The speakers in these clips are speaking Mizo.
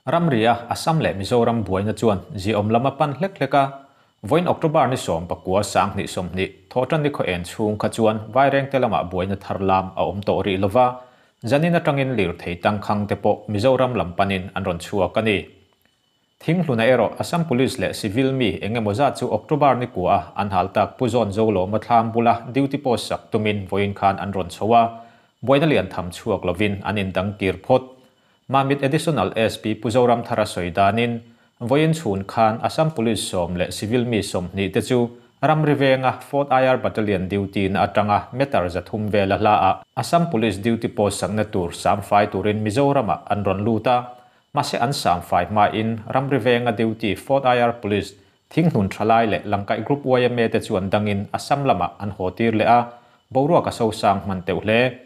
Ramri-a Assam leh Mizoram buaina chuan ziaawm lam a pan hlek hlek a, vawiin October ni 19 2020, Thawhṭan ni khaw en chhung kha chuan Vairengte lamah buaina thar lam a awm tawh rih lova, zanin aṭangin lirthei tangkhang te pawh Mizoram lam panin an rawn chhuak a ni. Thinghluna erawh Assam Police leh Civil mi eng emaw zat chu October ni kua a an hal tak Pu Zawn Zolawma thlam bula duty post sak tumin vawiin khan an rawn chho a, buaina lian tham chhuak lovin an indang kir phawt. Mamit Additional SP Pu Zoramthara sawi danin, vawiin chhun khan Assam Police sawm leh Civil mi 20 te chu ramri venga Fourth IR Battalion duty na atanga meter 300 vela hla ah Assam Police duty post sakna tur sam fai turin Mizoramah an rawn lut a, mahse an sam fai hmain ramri venga duty Fourth IR Police Thinghnun Thalai leh Langkaih Group yma te chuan dangin Assam lamah an haw tir leh a, boruak a sosang hman teuh hle.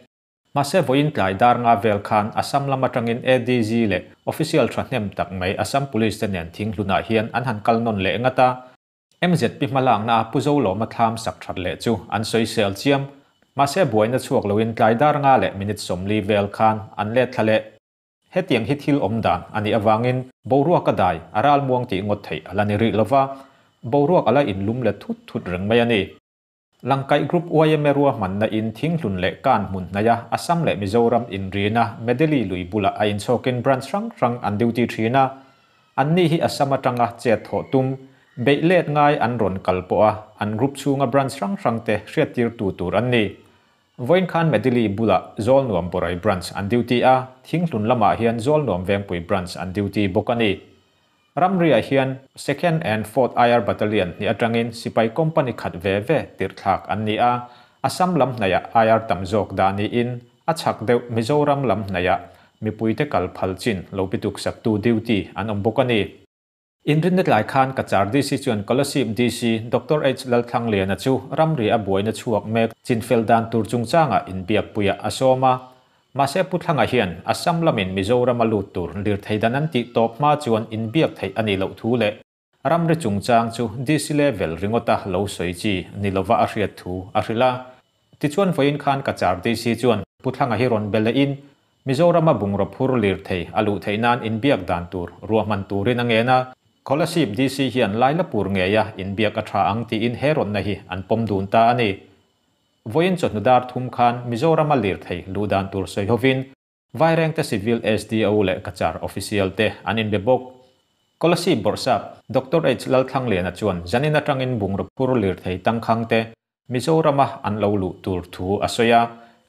Mahse vawiin tlai dar nga vel khan Assam lam atangin ADG leh official thahnem tak mai Assam Police te nen Thinghlunah hian an han kal nawn leh ngat a. MZP hmalakna a Pu Zolawma thlam sak that leh chu an sawisel chiam. Mahse buaina chhuak loin tlai dar nga leh minute 40 vel khan an let thla leh. Hetiang hi thil awm dan a nih avangin boruak a dai a ralmuang tih ngawt theih a la ni rih lova, boruak a la inlum let thut thut reng mai a ni. Langkaih Group yma ruahmanna in Thinghlun leh Kan hmun hnaia Assam leh Mizoram inrina Medeli lui bulah a inchhawkin branch hrang hrang an duty thin a. Anni hi Assam atanga chet thawh tum, beih let ngai an rawn kal pawh a, an group chhunga branch hrang hrang te hriattirtu tur an ni. Vawiin khan Medeli bulah Zawlnuam Borai branch an duty a, Thinghlun lamah hian Zawlnuam Vengpui branch an duty bawk a ni. Ramriah hian Second and Fourth IR Battalion hnih atangin sipai company khat ve ve tirhthlak an ni a, Assam lam hnaihah IR tam zawk dah niin a chhak deuh Mizoram lam hnaihah mipuite kal phal chin lo bituk saktu duty an awm bawk a ni. Inrinna tlai khan Cachar DC chuan Kolasib DC Doctor H Lalthlangliana chu ramri a buaina chhuak mek chinfel dan tur chungchangah inbiakpuiah a sawm a. Mahse Pu Thlanga hian Assam lamin Mizoram a lut tur lirthei dan an tih tawp hma chuan inbiak theih a nih loh thu leh ramri chungchang chu DC level ringawta lo sawi chi ni lova a hriat thu a hrilh a. Tichuan vawiin khan Cachar DC chuan Pu Thlanga hi rawn be leh in Mizoram a bungraw phur lirthei a luh theih nan inbiak dan tur ruahman turin a ngen a. Kolasib DC hian Lailapur ngeia inbiak a tha ang tiin he rawnna hi an pawm dun ta a ni. Vawiin chawhnu dar thum khan Mizorama lirthei luh dan tur sawi hovin Vairengte Civil SDO leh Cachar official te an inbe bawk. Kolasib Bawrhsap Doctor H Lalthlangliana chuan zanin atangin bungraw phur lirthei tangkhang te Mizorama an lo luh tur thu a sawi a,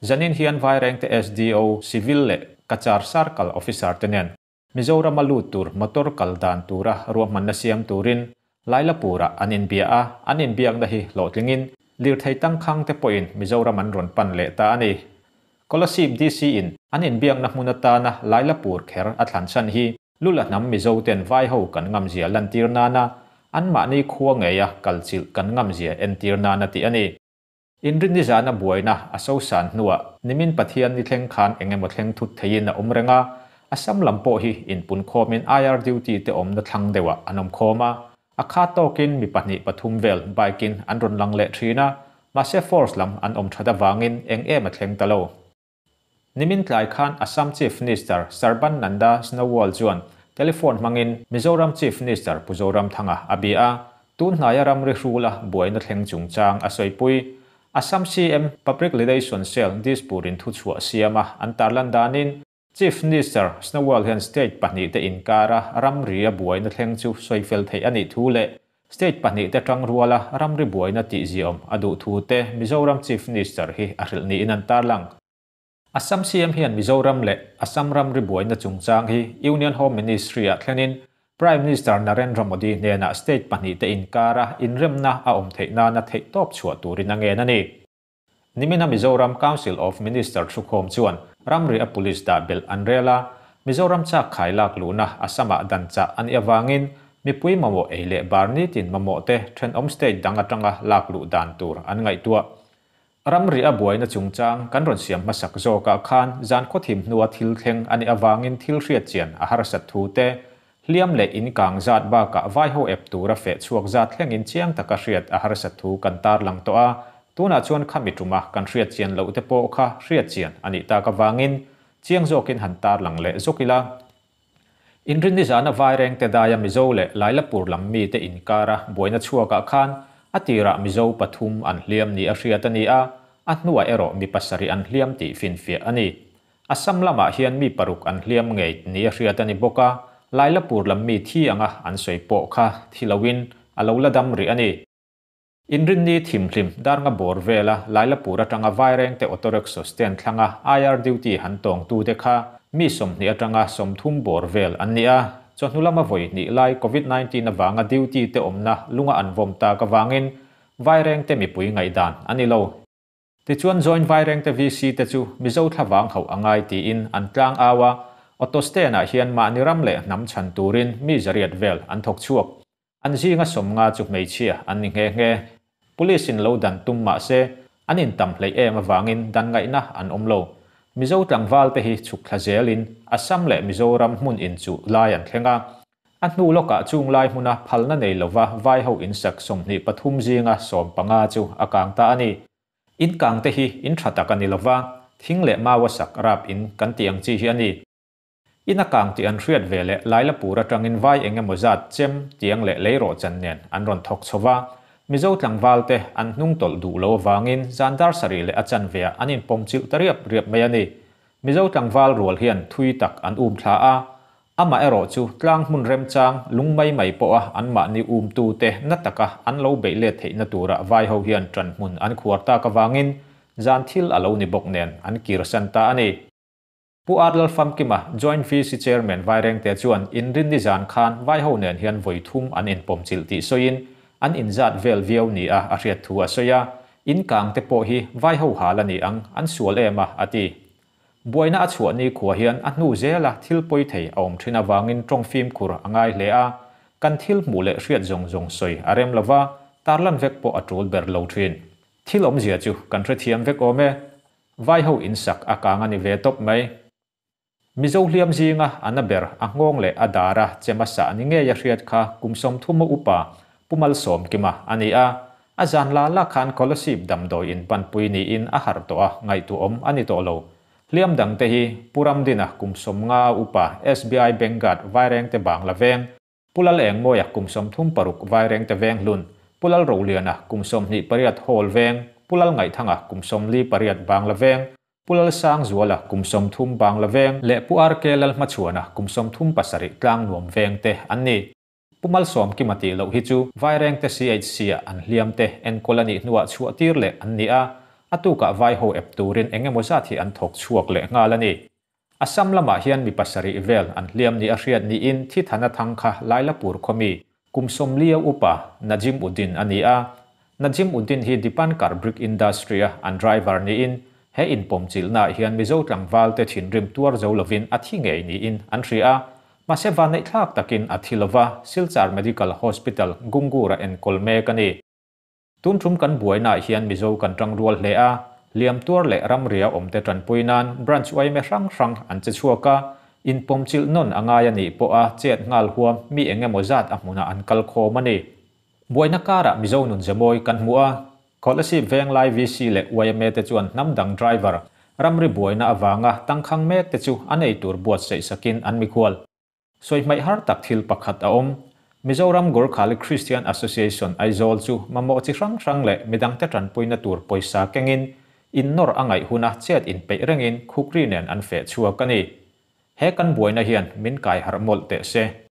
zanin hian Vairengte SDO, Civil leh Cachar Circle Officer te nen Mizorama lut tur motor kal dan tura ruahmanna siam turin Lailapurah an inbia a, an inbiakna hi hlawhtlingin lirthei tangkhang te pawhin Mizoram an rawn pan leh ta a ni. Kolasib DC in an inbiakna hmun atana Lailapur kher a thlan chhan hi Lula hnam Mizo ten vai ho kan ngamzia lantir nana anmahni khua ngeia kalchilh kan ngamzia entir nana tih a ni. Inrinni zana buaina a sosan hnuah nimin Pathian ni thleng khan eng emaw thleng thut theiin a awm reng a, Assam lam pawh hi inpun khawmin IR duty te awmna thlang deuhah an awm khawm a, a kha tawkin mi pahnih pathum vel bike in an rawn lang leh thin a, mahse force lam an awm that avangin eng em a thleng ta lo. Nimin tlai khan Assam Chief Minister Sarban Nanda Sonowal chuan telephone hmangin Mizoram Chief Minister Pu Zoramthanga a bia a, tun hnaia ramri hrula buaina thleng chungchang a sawipui. Assam CM Public Relation Cell Dispur in thuchhuah siam a an tarlan danin Chief Minister Sonowal hian state pahnih te inkara ramri a buaina thleng chu sawifel theih a nih thu leh State pahnih te tangruala ramri buaina tihziawm a duh thu te Mizoram Chief Minister hi a hrilh niin an tarlang. Assam CM hian Mizoram leh Assam ramri buaina chungchang hi Union Home Ministry-ah thlenin Prime Minister Narendra Modi hnenah state pahnih te inkara inremna a awm theih nana theihtawp chhuah turin a ngen a ni. Nimina Mizoram Council of Minister thukhawm chuan ramri a police dah belh an rel a, Mizoram chak khai lak luhna Assam-ah dan chah a nih avangin mipui mamawh ei leh bar nitin mamawh te thenawm state dang atanga lak luh dan tur an ngaihtuah. Ramri a buaina chungchang kan rawn siam hmasak zawkah khan zan khawthim hnua thil thleng a nih avangin thil hriat chian a harsat thu te, hliam leh in kang zat bakah vaiho ep tura feh chhuak zat thlengin chiang taka hriat a harsat thu kan tarlang tawh a, tunah chuan khami tuma kan hriat chian loh te pawh kha hriat chian a nih tak avangin chiang zawkin han tarlang leh zawk ila. Inrinni zana Vairengte daia Mizo leh Lailapur lam mite inkara buaina chhuakah khan a tirah Mizo pathum an hliam ni a hriat a ni a, a hnuah erawh mi pasarih an hliam tih finfiah a ni. Assam lamah hian mi paruk an hliam ngei ni a hriat a ni bawk a, Lailapur lam mi thi anga an sawi pawh kha thi loin a lo la dam rih a ni. Inrinni thimhlim dar nga bawr vela Lailapur atanga Vairengte Auto Rickshaw stand thlanga IR duty han tawngtute kha mi 20 atanga 30 bawr vel an ni a, chawhnu lama vawi hnih lai Covid 19 avanga duty te awmna lunga an vawm tak avangin Vairengte mipui ngaihdan a ni lo. Tichuan Joint Vairengte VC te chu Mizo thlavang hauh a ngai tiin an tlang au a, auto stand ah hian mahni ram leh hnam chhan turin mi zariat vel an thawk chhuak. An zinga 50 chu hmeichhia an ni nghe nghe. Police in lo dan tum mah se, an intam hleih em avangin dan ngaihna an awm lo. Mizo tlangval te hi chhuk thla zelin Assam leh Mizoram hmun inchuh lai an thleng a. A hnu lawkah chung lai hmuna phalna nei lova vaiho insak 23 zinga 15 chu a kang ta a ni. In kang te hi in tha tak a ni lova, thing leh mau a sak rap in kan tih ang chi hi a ni. In a kang tih an hriat ve leh Lailapur atangin vai eng emaw zat chem, tiang leh leirawhchan nen an rawn thawk chho va. Mizo tlangval te an hnung tawlh duh lo avangin zan dar sarih leh a chanveah an inpawm chilh ta riap riap mai a ni. Mizo tlangval rual hian thui tak an um thla a, amah erawh chu tlang hmun remchang lung mai mai pawha anmahni umtute na taka an lo beih let theihna tura vaiho hian ṭan hmun an khuar tak avangin zan thil a lo ni bawk nen an kirsan ta a ni. Pu R Lalfamkima, Joint VC Chairman Vairengte chuan Inrinni zan khan Vaiho nen hian vawi thum an inpawm chilh tih sawiin an inzat vel viau nia a hriat thu a sawi a, in kang te pawh hi Vaiho hal a ni ang, an sual em a, a ti. Buaina a chhuah ni khua hian a hnu zela thil pawi thei a awm thin avangin tawng fimkhur a ngai hle a, kan thil hmuh leh hriat zawng zawng sawi a rem lova, tarlan vek pawh a tul ber lo thin. Thil awmzia chu kan hrethiam vek awm e. Vaiho insak a kang a ni ve tawp mai. Mizo hliam zinga a na ber a nghawng leh a dar a chem a sah ni ngei a hriat kha kum 30 a upa Pu Malsawmkima a ni a. A zan la la khan Kolasib damdawi in panpui niin a harh tawh a, ngaihtuahawm a ni tawh lo. Hliam dangte hi Pu Ramdina kum 50 a upa SBI Bank Guard Vairengte Bangla Veng, Pu Lalengmawia kum 36 Vairengte Venghlun, Pu Lalroliana kum 28 Hall Veng, Pu Lalngaihthanga kum 48 Bangla Veng, Pu Lalsangzuala kum 30 Bangla Veng leh Pu RK Lalhmachhuana kum 37 Tlangnuam Veng te an ni. Pu Malsawmkima tih loh hi chu Vairengte CHC-ah an hliam te enkawl a nih hnuah chhuah tir leh an ni a, a tukah vaiho ep turin eng emaw zat hi an thawk chhuak leh nghal a ni. Assam lamah hian mi pasarih vel an hliam ni a hriat niin thi thana thang kha Lailapur khawmi kum 40 a upa Najim Uddin a ni a. Najim Uddin hi Dipankar Brick Industry-a an driver niin he inpawm chilhnaah hian Mizo tlangval te thinrim tuar zo lovin a thi ngei niin an hria a. Mahse vanneihthlak takin a thi lova, Silchar Medical Hospital, Gungura enkawl mek a ni. Tun tum kan buainaah hian Mizo kan tang rual hle a, hliam tuar leh ramria awmte tanpui nan branch yma hrang hrang an che chhuak a, inpawm chilh nawn a ngai a nih pawha chet nghal huam mi eng emaw zat a hmunah an kal khawm a ni. Buaina karah Mizo nun zemawi kan hmu a, Kolasib Venglai VC leh yma te chuan hnam dang driver ramri buaina avanga tangkhang mek te chu an ei tur buatsaih sakin an mikhual. Sawi hmaih har tak thil pakhat a awm. Mizoram Gorkhali Christian Association Aizawl chu mamawh chi hrang hrang leh midangte tanpuina tur pawisa kengin innawr a ngaih huna chet inpeih rengin khukri nen an feh chhuak a ni. He kan buaina hian min kai harh mawlh teh se.